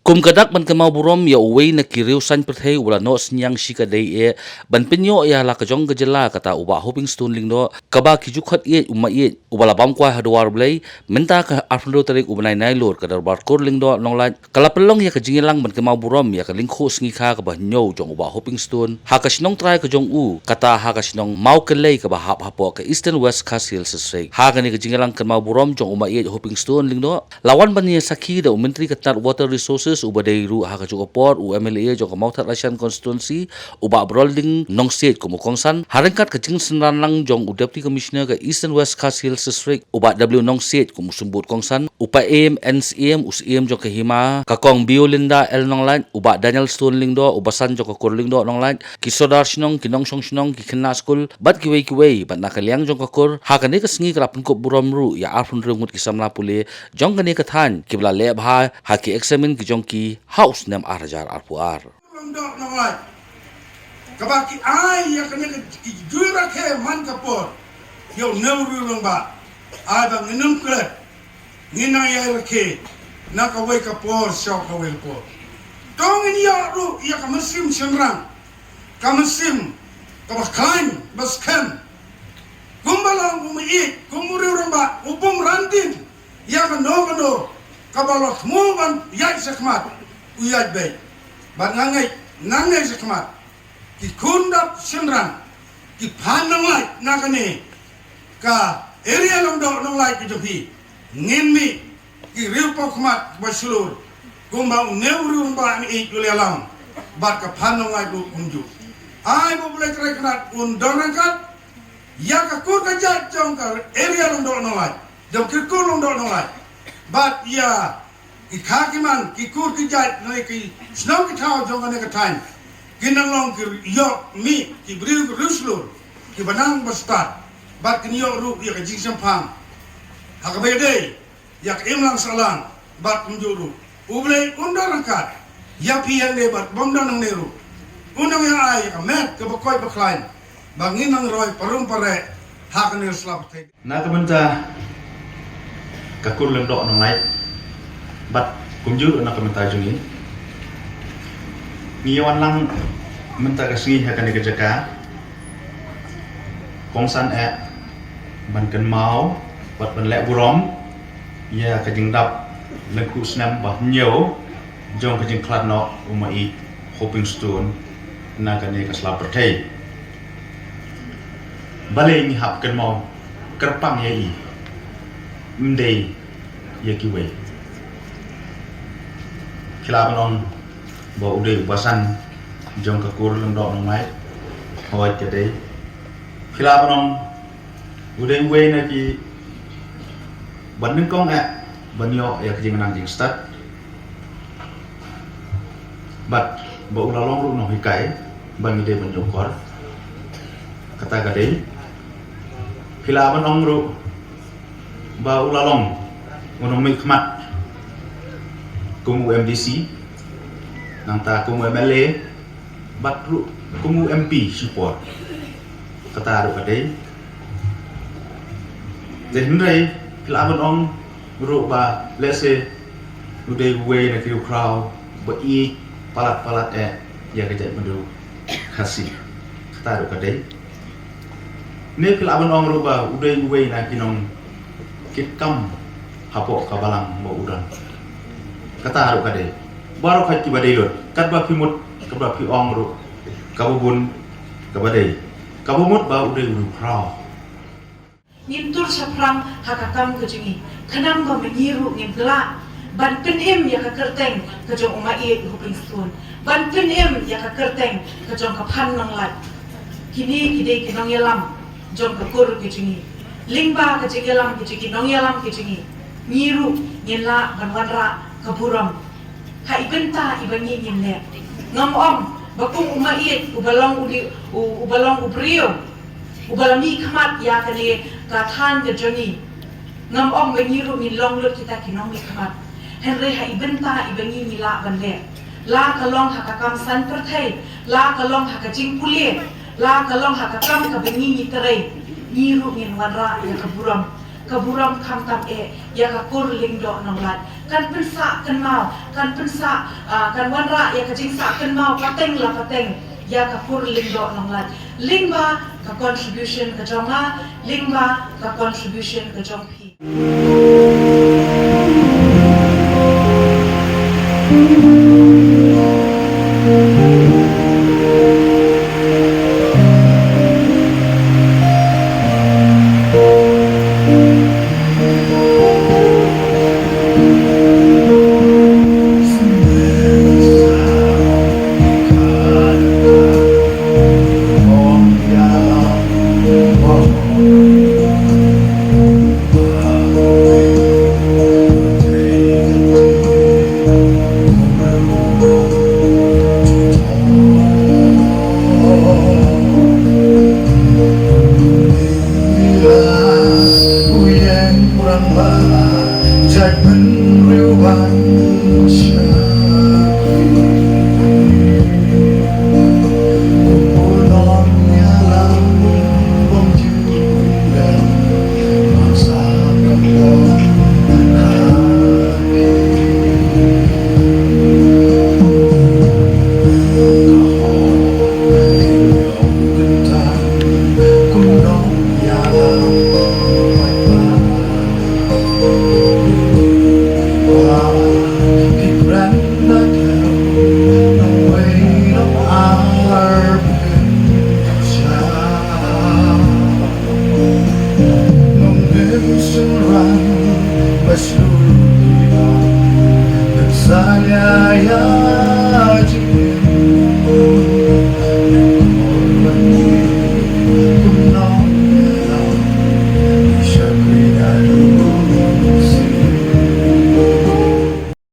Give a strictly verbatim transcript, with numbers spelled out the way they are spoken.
Kum ka dak ban kynmaw burom ïa uwei na ki riew saiñ pyrthei uba la noh synñiang shi ka dei eh ban pynïoh ïa la ka jong ka jylla, kata u Bah Hopingstone Lyngdoh, kaba ki ju khot ïeit u ma ïeit uba la bam kwai ha dwar Blei, mynta ka arphew hynriew tarik u bnai Nailur, ka Dorbar Kur Lyngdoh Nonglait ka la pynlong ïa ka jingïalang ban kynmaw burom ïa ka lyngkhuh sngi kha kaba hynñiew jong u Bah Hopingstone ha ka shnong trai ka jong u, kata ha ka shnong Mawkyllei kaba hap hapoh ka Eastern West Khasi Hills District. Ha kane ka jingïalang kynmaw burom jong u ma ïeit Hopingstone Lyngdoh, la wan ban ïa sakhi da u Myntri ka tnat Water Resources uba dei ruh ha kajuh ka por u M L A jong ka Mawthadraishan Constituency, u Bah Barolding Nongsiej kum u kongsan, ha ryngkat ka jingsynran lang jong u Deputy Commissioner ka Eastern West Khasi Hills District, u Bah W Nongsiej kum u symbud kongsan, u Paiem N Syiem, u Syiem jong ka Hima, ka Kong Biolinda L Nonglait, u Bah Danielstone Lyngdoh, u Basan jong ka Kur Lyngdoh Nonglait, ki sordar shnong, ki nongshong shnong, ki khynnah skul bad kiwei kiwei, bad na ka liang jong ka kur, ha kane ka sngi ka la pynkup burom ruh ïa arphew hynriew ngut ki samla pule jong kane ka thaiñ kiba la leh bha ha ki eksamin ki jong ki ha u snem ar hajar arphew ar. Lyngdoh Nonglait, kaba ki ai ïa kane ka, ki ju rakhe man ka por ïa une u riew rangbah. Ai ba ngin ym klet, ngin nang ïa rakhe na kawei ka por sha kawei ka por. To ngin ïoh ruh ïa ka mynsiem shynrang, ka mynsiem kaba khlaiñ ba skhem. Kumba long u ma ïeit, kum u riew rangbah u bym ran dien ïa kano kano kaba la thmu ban ïaid shakhmat, u ïaid beit. Bad nga ngeit, nga ngeit shakhmat ki khun dap shynrang, ki phan Nonglait na kane ka area Lyngdoh Nonglait ka jong phi, ngin mih ki riew pawkhmat ba shlur kumba une u riew rangbah ma ïeit u la ïalam, bad ka phan Nonglait ruh kumjuh. Ai ba U Blei Trai Kynrad un don ryngkat ïa ka kur ka jait jong ka area Lyngdoh Nonglait, jong ki kur Lyngdoh Nonglait, bad ïa ki kha ki man, ki kur ki jait ne ki shnong ki thaw jong kane ka thaiñ. Kin nang long ki ïoh mih ki briew ki riewshlur kiba nang ba stad, bad kin ïoh ruh ïa ka jingshemphang ha kaba ïadei ïa ka imlang sahlang. Bad kumjuh ruh U Blei un don ryngkat ïa phi hangne bad bym don hangne ruh. Un nang ïa ai ïa ka met kaba koit ba khlaiñ ba ngin nang roi parum pareh ha kane ka sla pyrthei. Na ka bynta ka kur Lyngdoh Nonglait bad kumjuh ruh na ka bynta jong ngi, ngi ïa wan lang mynta ka sngi ha kane ka jaka, kongsan eh ban kynmaw bad ban leh burom ïa ka jingdap lyngkhuh snem ba hynñiew jong ka jingkhlad noh u ma ïeit Hopingstone na kane ka sla pyrthei. Balei ngi hap kynmaw kyrpang ïa i, ym dei ïa kiwei? Phi lah ban ong ba u dei u basan jong ka kur Lyngdoh Nonglait. Hooid, ka dei. Phi lah ban ong u dei uwei na ki ba nyngkong eh ban ïoh ïa ka jingnang jingstad. Bad ba u la long ruh nonghikai ba ngi dei ban ïoh kor. Kata ka dei. Phi lah ban ong ruh ba u la long u nongmihkhmat kum u M D C, nangta kum u M L A, bad ruh kum u M P shipor. Kata ruh ka dei. Te hynrei phi lah ban ong ruh ba lehse u dei uwei na ki riewkhraw ba ïeit palat palat eh ïa ka jaitbynriew Khasi. Kata ruh ka dei. Ne phi lah ban ong ruh ba u dei uwei na ki nongkitkam hapoh ka balang ba u don. Kata ruh ka dei. Baroh ka kiba dei lut. Katba phi mut, katba phi ong ruh, kaba bun kaba dei. Kaba mut ba u dei u riewkhraw. Ngin tur shaphrang ha ka kam ka jong ngi, khnang ba ma ngi ruh ngin lah ban pynim ïa ka kyrteng ka jong u ma ïeit Hopingstone, ban pynim ïa ka kyrteng ka jong ka phan Nonglait. Kine ki dei ki nongïalam jong ka kur ka jong ngi. Lyngba ka jingïalam ka jong ki nongïalam ka jong ngi, ngi ruh ngin lah ban wanrah ka burom ha i bynta iba ngi ngin leh. Ngam ong ba kum u ma ïeit uba long u li-, u-, uba long u briew uba la mihkhmat ïa kane ka thaiñ ka jong ngi, ngam ong ba ngi ruh ngin long lut kita ki nongmihkhmat. Hynrei ha i bynta iba ngi ngi lah ban leh, la ka long ha ka kam saiñ pyrthei, la ka long ha ka jingpule, la ka long ha ka kam kaba ngi ngi trei, ngi ruh ngin wanrah ïa ka burom. Ka burom khamtam eh ïa ka kur Lyngdoh Nonglait, kan pynsah kynmaw, kan pynsah, ah, kan wanrah ïa ka jingsah kynmaw pateng la pateng ïa ka kur Lyngdoh Nonglait. Lyngba ka contribution ka jong nga, lyngba ka contribution ka jong phi.